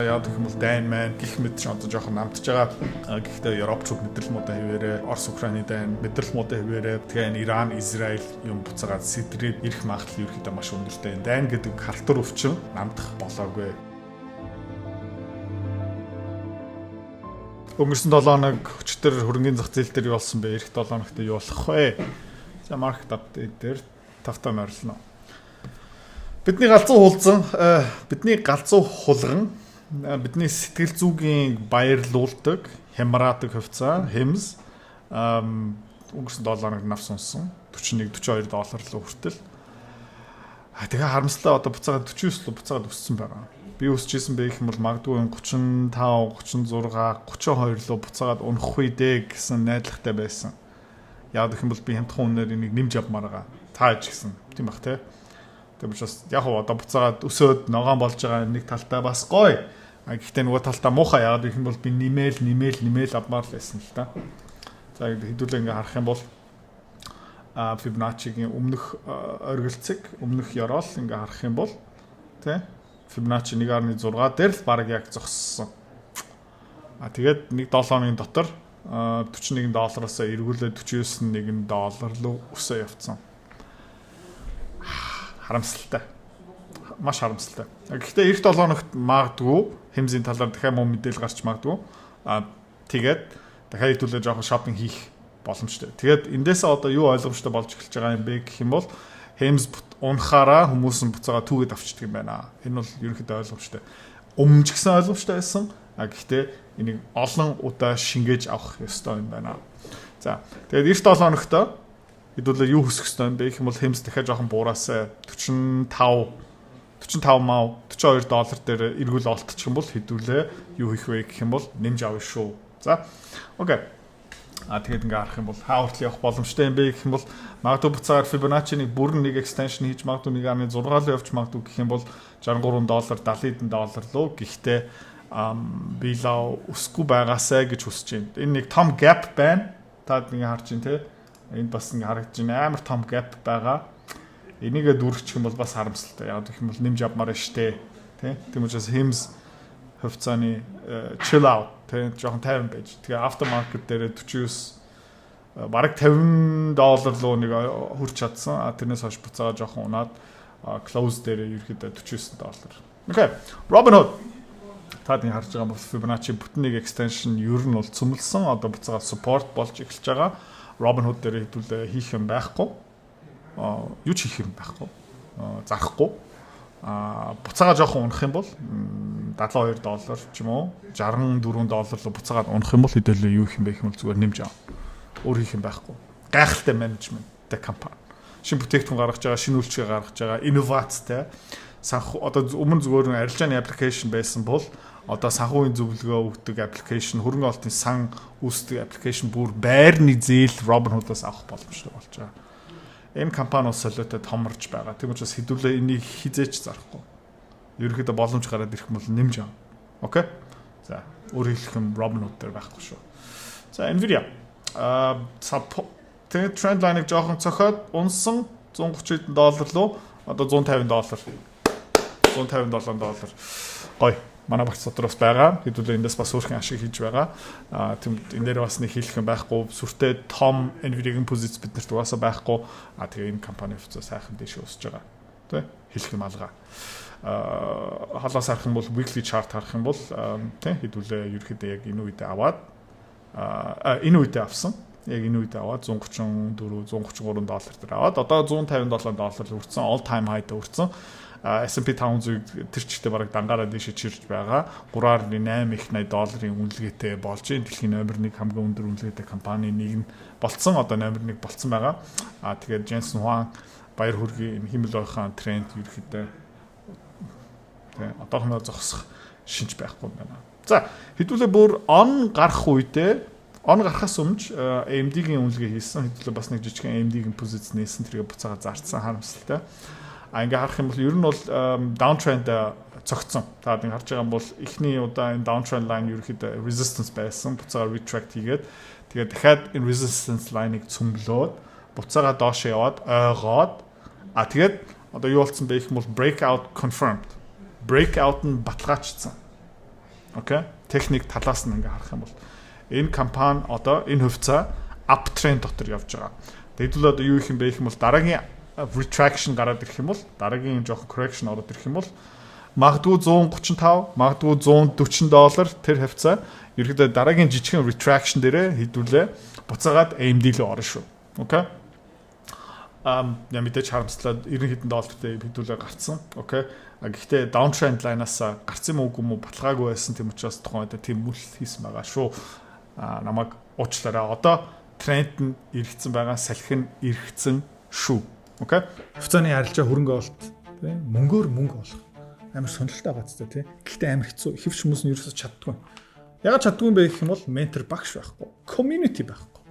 Яг гэх юм бол дайн маань гих мэт ч одоо жоохон намтж байгаа. Гэхдээ Европчууд мэдрэл муутай хэвээрээ, Орос Украины дайн мэдрэл муутай хэвээрээ, тэгээ энэ Иран, Израиль юм буцаагаад сэдрээд ирэх магадлал ерөөхдөө маш өндөртэй. Дайн гэдэг халтур өвчин намдах болоогүй. Өнгөрсөн 7 хоног өчтөр хөрөнгөний зах зээл дээр юу болсон бэ? Ирэх 7 хоногт юу болох вэ? За, market update дээр тавтаа морилно. Бидний галзуу хулзан, бидний галзуу хулган, бидний сэтгэл зүйн баярлуулдаг, хямраадаг хувьцаа Hims өнгөрсөн 7 хоногт навс унсан, 41 42 доллар руу хүртэл. А тэгээ харамслаа, одоо буцаагаад 49 руу буцаагаад өссөн байгаа. Би өсөжсэн бэ гэх юм бол магадгүй 35, 36, 32 руу буцаагаад унах үе дээ гэсэн найдвартай байсан. Яг гэх юм бол би хямдхан үнээр энийг нэмж авмаар байгаа. Та ч гэсэн тийм бах те. Тийм учраас яг хоо одоо буцаагаад өсөөд ногоон болж байгаа нэг талтай бас гоё. А гэхдээ нөгөө талдаа муухай, яагаад гэх юм бол би нэмэл нэмэл нэмэл авмаар л байсан л та. За, хэдүүлээ ингээ харах юм бол Fibonacci-гийн өмнөх оргилцэг, өмнөх ёроол ингээ харах юм бол тий, Fibonacci 1.6 дээр л баг яг зогссон. А тэгээд нэг 7 хоногийн дотор 41 доллароос эргүүлээд 49 1 доллар руу өсөө явцсан. Харамсалтай. Маш харамсалтай. Гэхдээ эх 7 хоногт магадгүй Hims-ийн талаар дахиад муу мэдээлэл гарч магадгүй. А тэгээд дахиад хэдүүлээ жоохон shopping хийх боломжтой. Тэгээд эндээсээ одоо юу ойлгомжтой болж эхэлж байгаа юм бэ гэх юм бол Hims унахаараа хүмүүс нь буцаага түүгээд авчдаг юм байна. Энэ бол ерөнхийдөө ойлгомжтой. Өмнө ч гэсэн ойлгомжтой байсан. А гэхдээ энийг олон удаа шингээж авах ёстой юм байна. За, тэгээд эх 7 хоногт хэдүүлээ юу хүсэх ёстой юм бэ гэх юм бол Hims дахиад жоохон буураасай, 45 45 мав 42 доллар дээр эргүүл олдчих юм бол хэдүүлээ юу хийх вэ гэх юм бол нэмж авна шүү. За. Okay. А тэгээд ингээ харах юм бол хаа хүртэл явах боломжтой юм бэ гэх юм бол магадгүй буцаагаар Fibonacci-ны бүрэн нэг extension хийж магадгүй, 1.6 руу явж магадгүй гэх юм бол 63 доллар, 70 хэдэн доллар руу. Гэхдээ би лав өсөхгүй байгаасай гэж хүсэж байна. Энэ нэг том gap байна. Та ингээ харж байна те. Энд бас ингээ харагдаж байна. Амар том gap байгаа. Энийгээ дүүрчих юм бол бас харамсалтай. Яг гэх юм бол нэмж авмаар штэ. Тэ. Тийм учраас Hims хувьцааны chill out тэ, жоохон тайван байж. Тэгээ after market дээр 49, бараг 50 доллар руу нэг хүрч чадсан. А тэрнээс хойш буцаага жоохон унаад close дээр ерөөхдөө 49 доллар. Okay. Robinhood, та нэг харж байгаа бол Fibonacci бүтэн нэг extension ер нь бол цөмлсөн. Одоо буцаага support болж эхэлж байгаа. Robinhood дээр хэдүүлээ хийх юм байхгүй. А юу ч хийх юм байхгүй. Зарахгүй. А буцаага жоохон унах юм бол 72 доллар ч юм уу, 64 доллар руу буцаагаад унах юм бол хэдүүлээ юу хийх юм бэ гэх юм бол зүгээр нэмж ав. Өөр хийх юм байхгүй. Гайхалтай менежменттэй компани. Шинэ бүтээгдэхүүн гаргаж байгаа, шинэ үйлчилгээ гаргаж байгаа, инновацтай. Санхүү одоо өмнө зүгээр арилжааны application байсан бол одоо санхүүгийн зөвлөгөө өгдөг application, хөрөнгө оруулалтын сан үүсдэг application, бүр байрны зээл Robinhood-аас авах боломжтой болж байгаа. Энэ компани бас солиотой томорж байгаа. Тийм учраас хэдүүлээ энийг хизээч зарахгүй. Ерөнхийдөө боломж гараад ирэх юм бол нэмж ав. Okay. За, өөр хэлэх юм Robinhood дээр байхгүй шүү. За, Nvidia тэгээд trend line-ыг жоохон цохиод унсан, 130 хэдэн доллар руу, одоо 150 доллар, 157 доллар. Гоё, манай багц дотор бас байгаа. Хэдүүлээ эндээс бас өөрхөн ашиг хийж байгаа. Аа, тийм, энэ дээр бас нэг хэлэх юм байхгүй. Сүртэй том Nvidia-гийн позиц бид нарт угаасаа байхгүй. Аа, тэгээ энэ компани хувьцаа сайхан дээш өсөж байгаа. Тэ, хэлэх юм алга. Аа, халаас харах юм бол, weekly chart харах юм бол тэ, хэдүүлээ ерөөхдөө яг энэ үедээ аваад, аа, энэ үедээ авсан. Яг энэ үедээ аваад 134 133 доллар дээр аваад одоо 157 доллар хүрсэн, all time high дээр хүрсэн. S&P 500-ыг тэр чигтээ бараг дангаараа дээшээ чирж байгаа. 3.8 их 80 долларын үнэлгээтэй болж байна. Дэлхийн номер 1 хамгийн өндөр үнэлгээтэй компани нэг нь болцсон. Одоо номер 1 болцсон байгаа. А тэгээд Jensen Huang баяр хүргэе. Энэ хиймэл оюун тренд ерөөхдөө тэгээ одоохондоо зогсох шинж байхгүй байна. За, хэдүүлээ бүр он гарах үедээ, он гарахаас өмнө AMD-гийн үнэлгээ хийсэн. Хэдүүлээ бас нэг жижигхэн AMD-гийн позиц нээсэн, тэргээ буцаага зарцсан, харамсалтай. А ингээ харах юм бол ер нь бол downtrend цогцсон. Та ингээ харж байгаа юм бол эхний удаа энэ downtrend line ерөөхдөө resistance байсан. Буцаага retract хийгээд, тэгээд дахиад энэ resistance line-ыг цөмлөөд буцаага доош яваад ойгоод, а тэгээд одоо юу болсон бэ гэх юм бол breakout confirmed. Breakout нь баталгаажсан. Окей. Техник талаас нь ингээ харах юм бол энэ компани одоо энэ хувьцаа uptrend дотор явж байгаа. Тэгвэл одоо юу их юм бэ гэх юм бол дараагийн retraction гараад ирэх юм бол, дараагийн жоохон correction ороод ирэх юм бол магадгүй 135, магадгүй 140 доллар тэр хавьцаа ерөөдөө дараагийн жижигхэн retraction дээрээ хэдүүлээ буцаагаад AMD рүү орно шүү. Окей. Я мэдээж харамслаад 90 хэдэн доллартай хэдүүлээ гарцсан. Окей. Гэхдээ downtrend line-аас гарцсан юм уу үгүй юм уу баталгаагүй байсан. Тийм учраас тухайн үед тийм мүл хийсэн байгаа шүү. Намайг уучлаарай. Одоо тренд нь эргэцсэн байгаа, салхи нь эргэцсэн шүү. Окей. Хувьцааны арилжаа, хөрөнгө оруулалт, тийм, мөнгөөр мөнгө олох амар сонирхолтой байгаа ч тийм. Гэхдээ амар хэцүү. Ихэвч хүмүүс нь ерөөсөж чаддгүй. Ягаад чаддгүй юм бэ гэх юм бол ментор багш байхгүй. Community байхгүй.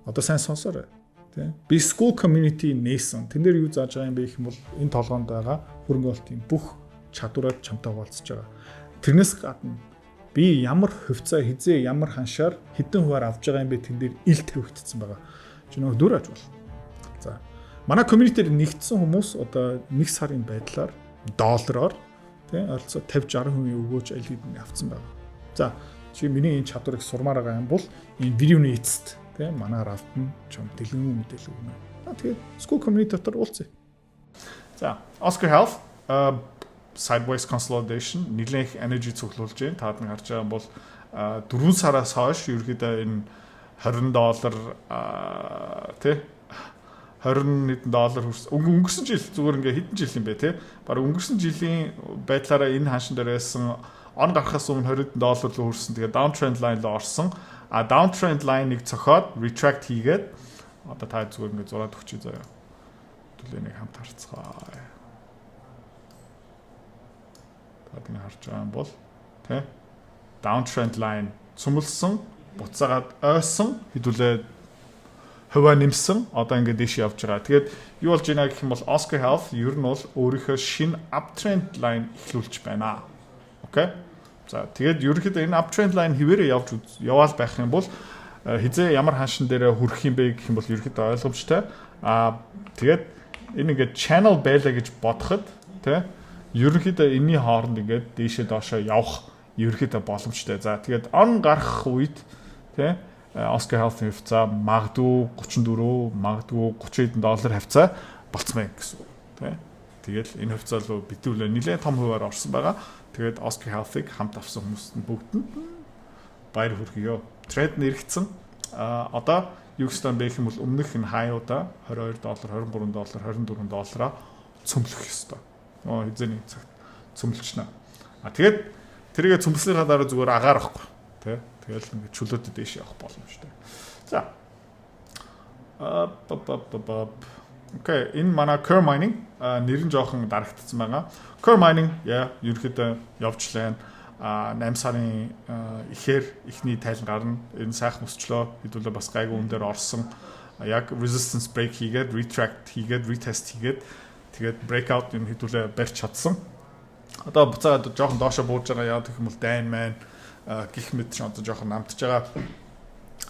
Одоо сайн сонсоорой. Тийм. Би Skool community нээсэн. Тэн дээр юу зааж байгаа юм бэ гэх юм бол энэ толгоонд байгаа хөрөнгө оруулалтын бүх чадвараар чамтай хуваалцаж байгаа. Тэрнээс гадна би ямар хувьцаа хизээ ямар ханшаар хэдэн хувиар авж байгаа юм бэ, тэн дээр ил тавигдсан байгаа. Чи нөгөө дүр аж бол. За. Манай community-д нэгдсэн хүмүүс одоо нэг сарын байдлаар доллараар, тий, ойролцоо 50 60% өгөөж аль хэдийн авцсан байна. За, чи миний энэ чадварыг сурмаар байгаа юм бол энэ видеоны эцэст, тий, манай равд нь чам дэлгэн мэдээлэл өгнө. Аа, тэгээд Skool community дотор уулзъя. За, Oscar Health sideways consolidation нэлээх energy цуглуулж байна. Та нар харж байгаа бол 4 сараас хойш ерөөхдөө энэ 20 доллар, тий, 20 хэдэн доллар хүрсэн. Өнгөрсөн жил зүгээр ингээ хэдэн жил юм бэ, те? Бараг өнгөрсөн жилийн байдлаараа энэ ханшин дээр байсан, он гарахаас өмнө 20 доллар руу хүрсэн. Тэгээ downtrend line руу орсон. А downtrend line-ыг цохоод retract хийгээд одоо та зүгээр ингээ зураад өгчээ заяа. Төлөөнийг хамт харцгаая. Та ингэ харж байгаа юм бол, тэ, downtrend line цөмөлсөн, буцаагаад ойсон, хэдүүлээ хувиа нэмсэн, одоо ингээд дээш явж байгаа. Тэгээд юу болж байна гэх юм бол Oscar Health ер нь бол өөрийнхөө шинэ uptrend line эхлүүлж байна. Окей. За, тэгээд ерөнхийдөө энэ uptrend line хэвээрээ явж яваал байх юм бол хизээ ямар ханшин дээр хүрэх юм бэ гэх юм бол ерөнхийдөө ойлгомжтой. Аа, тэгээд энэ ингээд channel байлаа гэж бодоход, тий, ерөнхийдөө энэний хооронд ингээд дээшээ доошоо явах ерөнхийдөө боломжтой. За, тэгээд он гарах үед, тий, Oscar Health-ийн хувьцаа магадгүй 34, магадгүй 30 хэдэн доллар хавьцаа болцсон байх гэсэн үг, тий. Тэгэл энэ хувьцаа руу битүүлээ нэлээд том хувиар орсон байгаа. Тэгээд Oscar Health-ыг хамт авсан хүмүүст нь бүгдэнд нь баяр хүргье. Тренд нь эргэцсэн. А одоо юу гэсэн бэ гэх юм бол өмнөх энэ хаяудаа 22 доллар, 23 доллар, 24 доллараа цөмлөх ёстой. Оо, хэзээ нэг цагт цөмлөчнө. А тэгээд тэрийгэ цөмлснийхаа дараа зүгээр агаар ахгүй, тий. Тэгэл ингээд чөлөөтэй дээш явах боломжтой. За. А ба ба ба ба. Окей, энэ манай Coeur Mining нэр нь жоохон дарагдсан байгаа. Coeur Mining яа ерөөхдөө явжлаа. А 8 сарын ихээр эхний тайлан гарна. Энэ сайхан өсчлөө. Хэдүүлээ бас гайгүй үн дээр орсон. Яг resistance break хийгээд, retract хийгээд, retest хийгээд, тэгээд breakout юм хэдүүлээ барьж чадсан. Одоо буцаагаад жоохон доошо бууж байгаа. Яг гэх юм бол дайн маань гих мэт ч одоо жоохон намтж байгаа.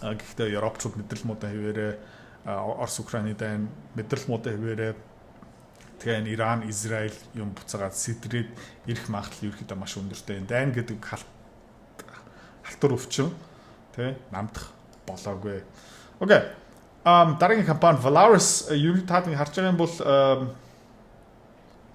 Гэхдээ Европчууд мэдрэл муутай хэвээрээ, Орос Украины дайн мэдрэл муутай хэвээрээ, тэгээ энэ Иран, Израиль юм буцаагаад сэдрээд ирэх магадлал ерөөхдөө маш өндөртэй. Дайн гэдэг халтур өвчин, тий, намдах болоогүй. Окей. Дараагийн компани Valaris ер нь та нэг харж байгаа юм бол,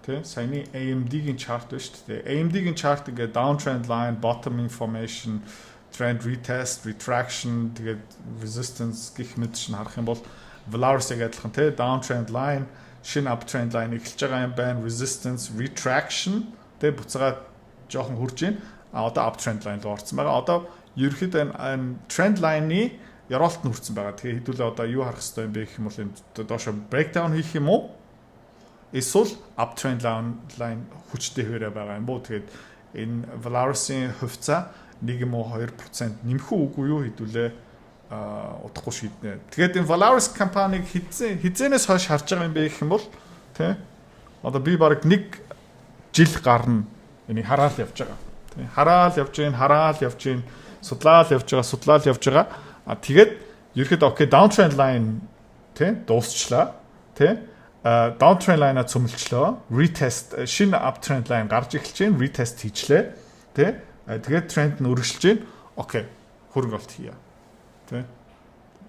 тий, саяны AMD-гийн chart байна шүү дээ. AMD-гийн chart ингээд downtrend line, bottoming formation, trend retest, retraction, тэгээд resistance гэх мэт чинь харах юм бол Valaris яг адилхан, тий, downtrend line, шинэ uptrend line эхэлж байгаа юм байна. Resistance, retraction, тий, буцаагаад жоохон хурж байна. А одоо uptrend line руу орсон байгаа. Одоо ерөөхдөө энэ trend line-ы ёроолт нь хүрсэн байгаа. Тэгэхээр хэдүүлээ одоо юу харах хэрэгтэй юм бэ гэх юм бол энэ доошо breakdown хийх юм уу? Эсвэл uptrend line хүчтэй хэвээрээ байгаа юм буу. Тэгээд энэ Valaris-ийн хувьцаа 1 юм уу 2% нэмэх үү үгүй юу, хэдүүлээ удахгүй шийднэ. Тэгээд энэ Valaris компанийг хизээнээс хойш харж байгаа юм бэ гэх юм бол, тий, одоо би баг нэг жил гарна энийг хараал явж байгаа. Тий, хараал явж гин, хараал явж гин, судлаал явж байгаа, судлаал явж байгаа. А тэгээд ерөөхдөө окей, downtrend line, тий, дуусчлаа. Тий, downtrend line-а цөмөлчлөө. Retest, шинэ uptrend line гарч эхэлж байна. Retest хийчлээ. Тий. Тэгээд тренд нь үргэлжилж байна. Okay. Хөрөнгө оруулалт хийе. Тэ?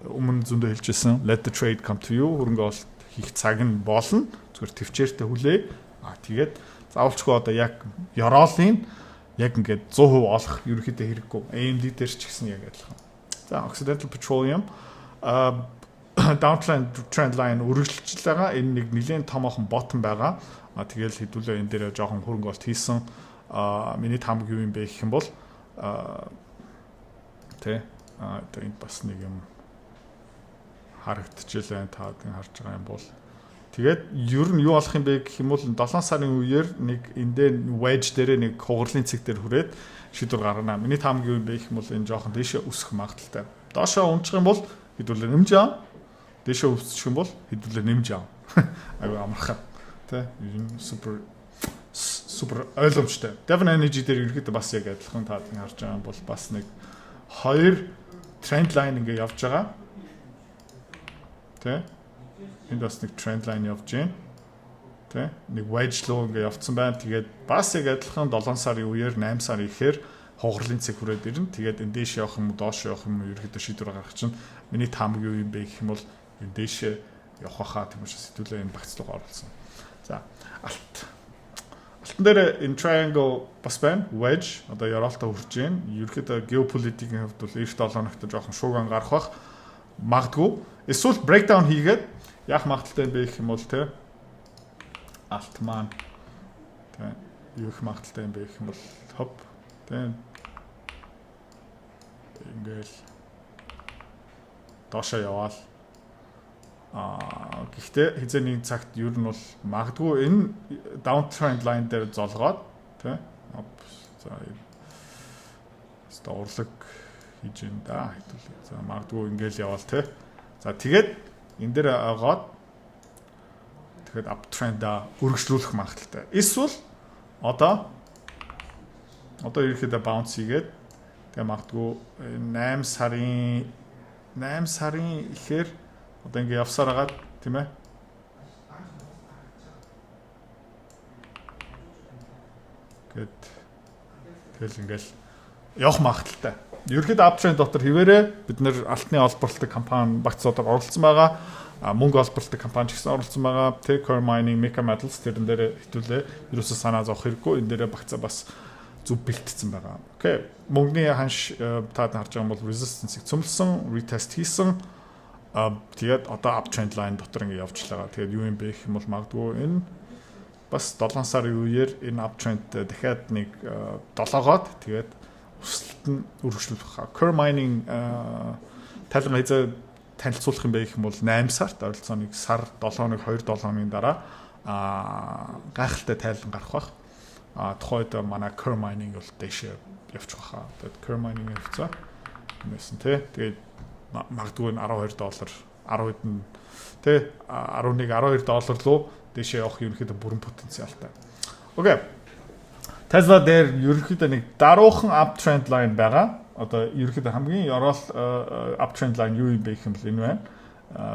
Өмнө зөндөө хэлжсэн, let the trade come to you, хөрөнгө оруулалт хийх цаг нь болно. Зүгээр тэвчээртэй хүлээ. А тэгээд заавалчгүй одоо яг ёроолын яг ингээд 100% олох ерөнхийдөө хэрэггүй. AMD дээр ч гэсэн яг адилхан. За, Occidental Petroleum downtrend trend line үргэлжилж байгаа. Энэ нэг нэлээд томоохон bottom байгаа. А тэгэл хэдүүлээ энэ дээр жоохон хөрөнгө оруулалт хийсэн. А миний таамаг юу юм бэ гэх юм бол тэ одоо энд бас нэг юм харагдчихлаа, та харж байгаа юм бол. Тэгээд ер нь юу болох юм бэ гэх юм бол 7 сарын үеэр нэг эндээ wedge дээрээ нэг хугарлын цэг дээр хүрээд шийдвэр гаргана. Миний таамаг юу юм бэ гэх юм бол энэ жоохон дээшээ өсөх магадлалтай. Доошоо унчих юм бол хэдүүлээ нэмж аа. Дээшээ өсчих юм бол хэдүүлээ нэмж аа. Айгу амархан. Тэ? Ер нь супер супер ойлгомжтой. Devon Energy дээр ерөнхийдөө бас яг адилхан, та харж байгаа юм бол бас нэг хоёр trend line ингээ явж байгаа. Тэ? Энд бас нэг trend line явж байна. Тэ? Нэг wedge руу ингээ явцсан байна. Тэгээд бас яг адилхан 7 сарын үеэр, 8 сарын ихээр хугарлын цэг хүрээд ирнэ. Тэгээд энэ дээш явах юм уу, доош явах юм уу, ерөөхдөө шийдвэр гаргах чинь миний таамаг юу юм бэ гэх юм бол энэ дээшээ явах хаа, тийм учраас хэдүүлээ энэ багц руу оруулсан. За, алт. Алтан дээр энэ triangle бас байна. Wedge одоо ёроолтой хүрч байна. Ерөнхийдөө геополитикийн хувьд бол эх 7 хоногт жоохон шууган гарах бах магадгүй. Эсвэл breakdown хийгээд яах магадлалтай юм бэ гэх юм бол те алт маань те юу их магадлалтай юм бэ гэх юм бол хоп те ингээл доошоо яваал. Гэхдээ хэзээ нэг цагт ер нь бол магадгүй энэ downtrend line дээр золгоод тий, за, өстой урлаг хийж юм да хэдүүлээ. За, магадгүй ингээл яваал тий. За, тэгээд энэ дээр агаад тэгэхэд uptrend өргөжлүүлэх магадлалтай. Эсвэл одоо ерөөхдөө bounce хийгээд тэгээ магадгүй 8 сарын ихээр одоо ингээ явсаар агаад, тийм ээ. Гэт тэгэл ингээл явах магадлалтай. Ерөнхийдөө uptrend дотор хിവэрэ бид нэр алтны олборлолттой компани багцуудаар оролцсон байгаа. Мөнгө олборлолттой компани ч гэсэн оролцсон байгаа. Тэ, Coeur Mining, Meeka Metals, тэрэн дээр хэдүүлээ ерөөсөө санаа зовох хэрэггүй. Энэ дээрээ багцаа бас зөв бэлтгэсэн байгаа. Okay. Мөнгөний ханш та харж байгаа бол resistance-ыг цөмлсөн, retest хийсэн. Тэгээд одоо uptrend line дотор ингэ явж байгаа. Тэгээд юу юм бэ гэх юм бол магадгүй энэ бас 7 сарын үеэр энэ uptrend дахиад нэг долоогоод тэгээд өсөлт нь үргэлжлүүлэх. Coeur Mining тайлан хэзээ танилцуулах юм бэ гэх юм бол 8 сард, ойролцоогоо 1 сар, 7 хоног, 2 7 хоногийн дараа гайхалтай тайлан гарах бах. А тухайд манай Coeur Mining бол дээшээ явчих баха. Тэгээд Coeur Mining-ийн хувьцаа юмсэн тий. Тэгээд магадгүй 12 доллар, 10 хэдэн тий, 11 12 доллар руу дээшээ явах ерөнхийдөө бүрэн потенциалтай. Okay. Tesla дээр ерөнхийдөө нэг даруухан uptrend line байгаа. Одоо ерөнхийдөө хамгийн ёроол uptrend line юу юм бэ гэх юм бол энэ байна.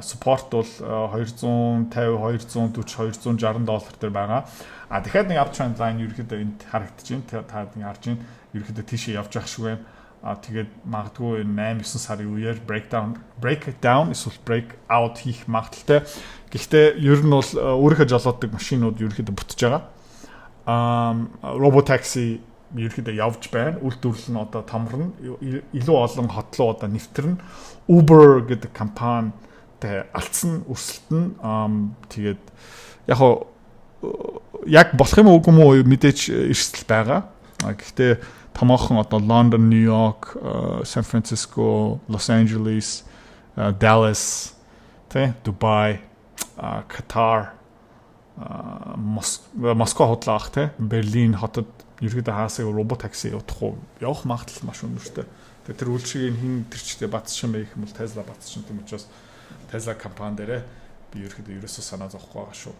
Support бол 250, 240, 260 доллар дээр байгаа. А дахиад нэг uptrend line ерөнхийдөө энд харагдаж байна. Та нэг харж байна. Ерөнхийдөө тийшээ явж явах шиг байна. А тэгээд магадгүй энэ 8 9 сарын үеэр breakdown эсвэл break out хийх магадлалтай. Гэхдээ ер нь бол өөрийнхөө жолооддаг машинууд ерөнхийдөө бүтэж байгаа. Robotaxi ерөнхийдөө явж байна. Үйлдвэрлэл нь одоо томорно. Илүү олон хот руу одоо нэвтэрнэ. Uber гэдэг компани тэ алдсан өрсөлт нь тэгээд яг яг болох юм уу, үгүй юм уу, мэдээж эрсдэл байгаа. Гэхдээ томоохон одоо Лондон, Нью-Йорк, Сан Франциско, Лос Анжелес, Даллас, тэ, Дубай, Катар, Москва худлаах тэ, Берлин хотод ерөөдөө хаасыг robotaxi явах уу, явах магадлал маш өндөртэй. Тэгээ тэр үйлчилгээг хэн тэр чигтээ батчих юм бэ гэх юм бол Tesla батчих. Тийм учраас Tesla компани дээрээ би ерөөхдөө ерөөсөө санаа зовхгүй байгаа шүү.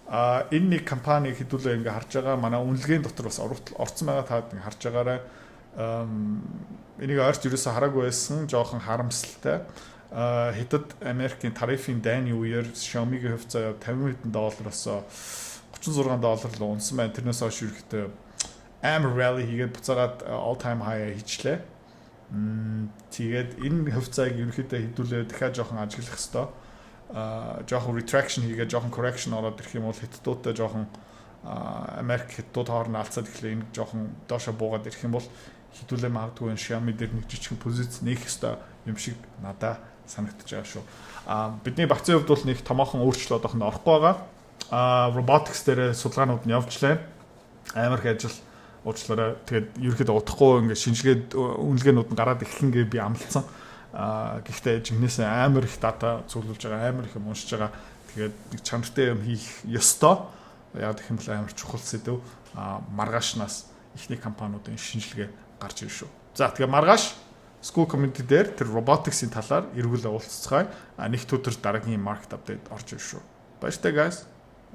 А энэ нэг компани хэдүүлээ ингээ харж байгаа, манай үнэлгээний дотор бас орцсон байгаа, та ингээ харж байгаарай. Энийг ойрт ерөөсөө хараагүй байсан, жоохон харамсалтай. Хятад Америкийн тарифын дайны үеэр Xiaomi-гийн хувьцаа 50 хэдэн доллароос 36 доллар руу унсан байна. Тэрнээс хойш ерөөхдөө Амар rally хийгээд буцаагаад all time high хийчлээ. Тэгээд энэ хувьцааг ерөнхийдөө хэдүүлээ дахиад жоохон ажиглах хэвээр. Жоохон retraction хийгээд, жоохон correction ороод ирэх юм бол хятадуудтай жоохон, Америк хятадууд хооронд алцаад эхлэе, энэ жоохон доошо буугаад ирэх юм бол хэдүүлээ магадгүй энэ Xiaomi дээр нэг жижигхэн позиц нээх хэвээр юм шиг надаа санагдаж байгаа шүү. Бидний багцын хувьд бол нэг томоохон өөрчлөлт одоохондоо орохгүй байгаа. Robotics дээр судалгаанууд нь явжлаа. Амар их ажил, уучлаарай. Тэгээд ерөөхдөө удахгүй ингээд шинжилгээд үнэлгээнүүд нь гараад эхлэн гэж би амлацсан. Гэхдээ жинхнээсээ амар их дата цуглуулж байгаа, амар их юм уншиж байгаа. Тэгээд нэг чанартай юм хийх ёстой. Яг гэх юм бол амар чухал сэдэв. Маргаашнаас эхний компаниудын шинжилгээ гарч ирнэ шүү. За, тэгээ маргааш Skool community дээр тэр robotics-ийн талаар эргүүл уулзцгаая. Нэг өдөр дараагийн market update орж ирнэ шүү. Баяртай, guys.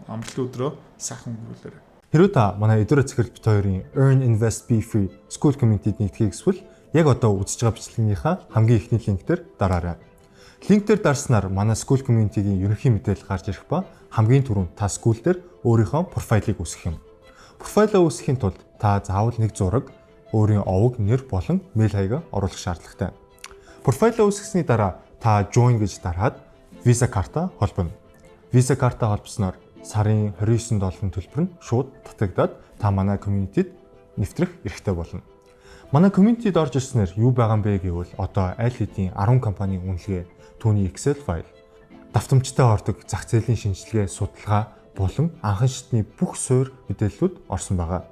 Амралтын өдрөө сайхан өнгөрүүлээрэй. Хэрвээ та манай Эдүрэ Цэцэрлэг бит хоёрын Earn Invest Be Free Skool Community-д нэгдэхийг хүсвэл яг одоо үзэж байгаа бичлэгнийхаа хамгийн эхний линк дээр дараарай. Линк дээр дарснаар манай Skool Community-гийн ерөнхий мэдээлэл гарч ирэх ба хамгийн түрүүнд та Skool дээр өөрийнхөө профайлыг үүсгэх юм. Профайлаа үүсгэхийн тулд та заавал нэг зураг, өөрийн овог, нэр болон мэйл хаягаа оруулах шаардлагатай. Профайлаа үүсгэсний дараа та join гэж дараад Visa карта холбоно. Visa карта холбосноор сарын 29 долларын төлбөр нь шууд татагдаад та манай community-д нэвтрэх эрхтэй болно. Манай community-д орж ирснээр юу байгаа юм бэ гэвэл одоо аль хэдийн 10 компанийн үнэлгээ, түүний Excel файл, давтамжтай ордог зах зээлийн шинжилгээ, судалгаа болон анхан шатны бүх суурь мэдээллүүд орсон байгаа.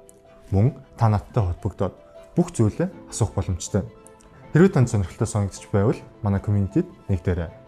Мөн та надтай холбогдоод бүх зүйлээ асуух боломжтой. Хэрвээ танд сонирхолтой санагдчих байвал манай community-д нэгдээрэй.